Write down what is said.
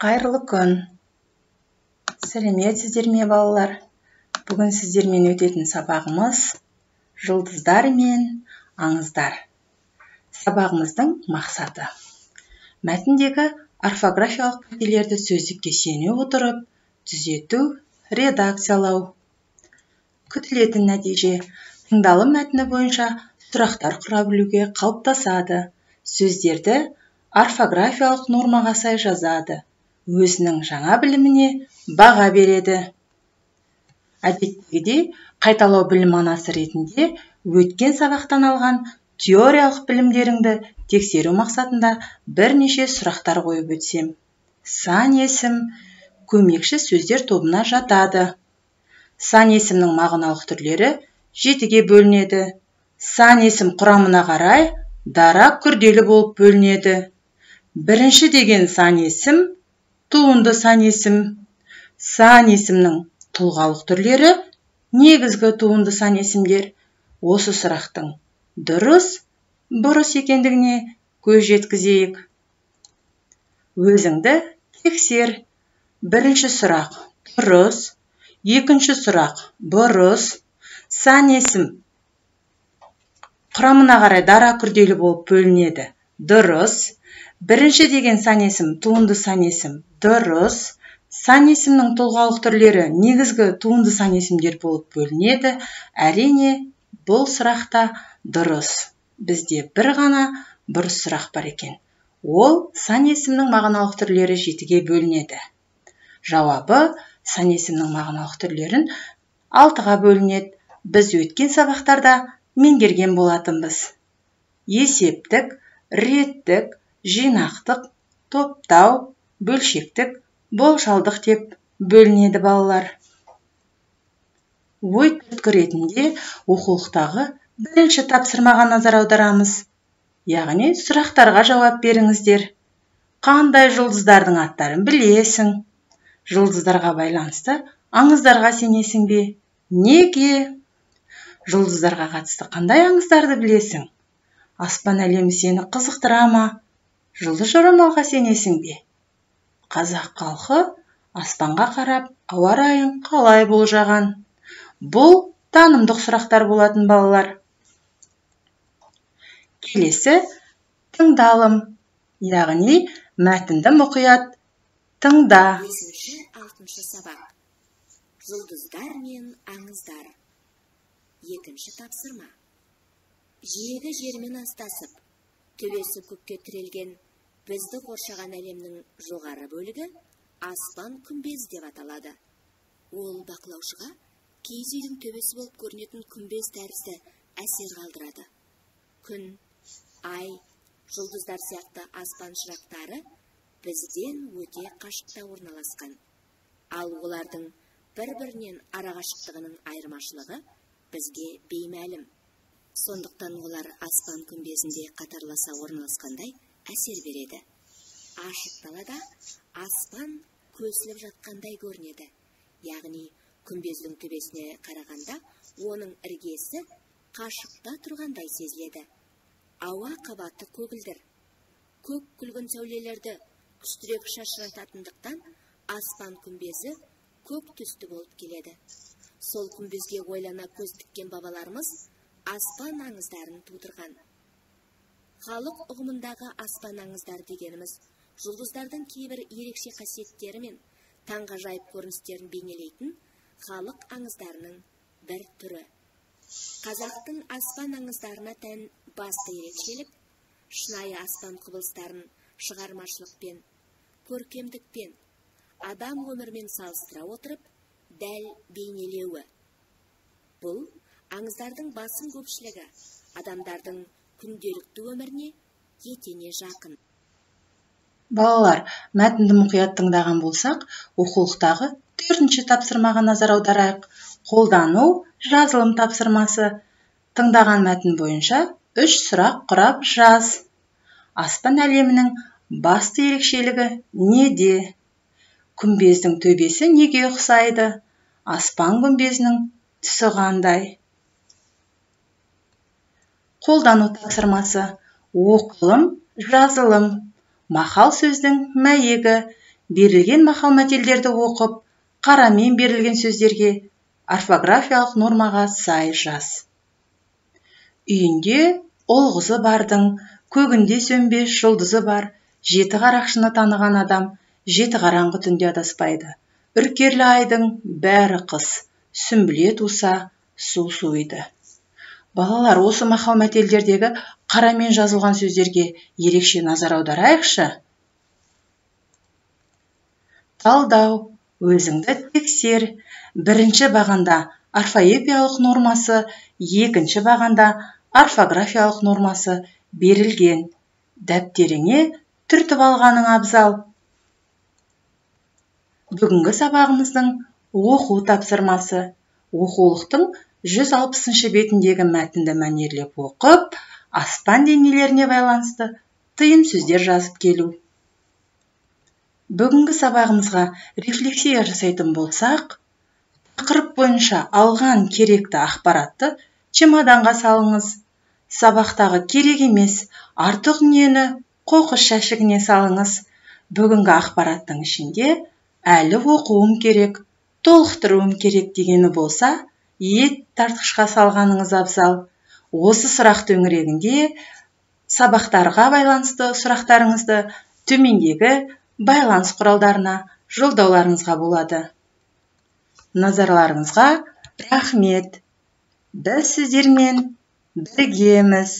Қайырлы күн. Сәлеметсіздер ме, балалар? Бүгін сіздермен өтетін сабағымыз жұлдыздар мен аңыздар. Сабағымыздың мақсаты: мәтіндегі орфографиялық қателерді сөздікке сене отырып түзету, редакциялау. Күтілетін нәтиже: тыңдалым мәтіні бойынша сұрақтар құра білуге қалыптасады, сөздерді орфографиялық нормаға сай жазады, өзінің жаңа біліміне баға береді. Әдеттегідей, қайталау білім анасы ретінде өткен сабақтан алған теориялық білімдеріңді тексеру мақсатында бірнеше сұрақтар қойып өтсем. Сан есім көмекші сөздер тобына жатады. Сан есімнің мағыналық түрлері 7-ге бөлінеді. Сан есім құрамына қарай дара күрделі болып бөлінеді. Бірінші деген сан есім туынды сан есім. Сан есімнің тұлғалық түрлері негізгі туынды сан есімдер. Осы сұрақтың дұрыс, бұрыс екендігіне көз жеткізейік. Өзіңді тексер. Бірінші сұрақ дұрыс, екінші сұрақ бұрыс. Сан есім құрамына қарай дара күрделі болып бөлінеді. Дұрыс. Бірінші деген сан есім туынды сан есім. Дұрыс. Сан есімнің тұлғалық түрлері негізгі туынды сан есімдер болып бөлінеді. Әрине, бұл сұрақта дұрыс. Бізде бір ғана бұрыс сұрақ бар екен. Ол сан есімнің мағыналық түрлері 7-ге бөлінеді. Жауабы: сан есімнің мағыналық түрлерін 6-ға бөлінеді. Біз өткен сабақтарда меңгерген болатынбыз. Есептік, реттік, жинақтық, топтау, бөлшектік, болжалдық деп бөлінеді, балалар. Ой түрткі ретінде оқулықтағы бірінші тапсырмаға назар аударамыз. Яғни сұрақтарға жауап беріңіздер. Қандай жұлдыздардың аттарын білесің? Жұлдыздарға байланысты аңыздарға сенесің бе? Неге? Жұлдыздарға қатысты қандай аңыздарды білесің? Аспан әлемі сені қызықтыра ма? Жұлдыз жорамалға сенесің бе? Қазақ халқы аспанға қарап ауа райын қалай болжаған? Бұл танымдық сұрақтар болатын, балалар. Келесі тыңдалым, яғни мәтінді мұқият тыңда. 5-ші, 6-шы сабақ. Жұлдыздар мен аңыздар. Екінші тапсырма. Жиегі жермен астасып, төбесі көкке тірелген бізді қоршаған әлемнің жоғары бөлігі аспан күмбезі деп аталады. Ол бақылаушыға киіз үйдің төбесі болып көрінетін күмбез тәрізді әсер қалдырады. Күн, ай, жұлдыздар сияқты аспан шырақтары бізден өте қашықта орналасқан. Ал олардың бір-бірінен арақашықтығының айырмашылығы бізге беймәлім. Сондықтан олар аспан күмбезінде қатарласа орналасқандай әсер береді. Ашық далада аспан көсіліп жатқандай көрінеді. Яғни күмбездің төбесіне қарағанда оның іргесі қашықта тұрғандай сезіледі. Ауа қабаты көгілдір. Көк күлгін сәулелерді күштірек шашырататындықтан аспан күмбезі көк түсті болып келеді. Сол күмбезге ойлана көз тіккен бабаларымыз аспан аңыздарын тудырған. Халық ұғымындағы аспан аңыздар дегеніміз жұлдыздардың кейбір ерекше қасиеттері мен таңғажайып көріністерін бейнелейтін халық аңыздарының бір түрі. Қазақтың аспан аңыздарына тән басты ерекшелік шынайы аспан құбылыстарын шығармашылықпен, көркемдікпен, адам өмірімен салыстыра отырып дәл бейнелеуі. Бұл аңыздардың басым көпшілігі адамдардың күнделікті өміріне етене жақын. Балалар, мәтінді мұқият тыңдаған болсақ, оқулықтағы 4-ші тапсырмаға назар аударайық. Қолдану жазылым тапсырмасы. Тыңдаған мәтін бойынша 3 сұрақ құрап жаз. Аспан әлемінің басты ерекшелігі неде? Күмбездің төбесі неге ұқсайды? Аспан күмбезінің түсі қандай? Қолдану тапсырмасы. Оқылым, жазылым. Мақал сөздің мәйегі. Берілген мақал-мәтелдерді оқып, қарамен берілген сөздерге орфографиялық нормаға сай жаз. Үйінде ұл-қызы бардың, көгінде сөнбес жұлдызы бар, жеті қарақшыны таныған адам жеті қараңғы түнде адаспайды. Үркерлі айдың бәрі қыс, сүмбіле туса су суиды. Балалар, осы мақал-мәтелдердегі қарамен жазылған сөздерге ерекше назар аударайықшы. Талдау, өзіңді тексер. Бірінші бағанда орфоэпиялық нормасы, екінші бағанда орфографиялық нормасы берілген. Дәптеріңе түртіп алғаның абзал. Бүгінгі сабағымыздың оқу тапсырмасы. Оқулықтың 160-шы бетіндегі мәтінді мәнерлеп оқып, аспан денелеріне байланысты тыйым сөздер жазып келу. Бүгінгі сабағымызға рефлексия жасайтын болсақ, тақырып бойынша алған керекті ақпаратты чемоданға салыңыз. Сабақтағы керек емес артық дүниені қоқыс жәшігіне салыңыз. Бүгінгі ақпараттың ішінде әлі оқуым керек, толықтыруым керек дегені болса, ет тартқышқа салғаныңыз абзал. Осы сұрақ төңірегінде сабақтарға байланысты сұрақтарыңызды төмендегі байланыс құралдарына жолдауларыңызға болады. Назарларыңызға рахмет. Біз сіздермен біргеміз.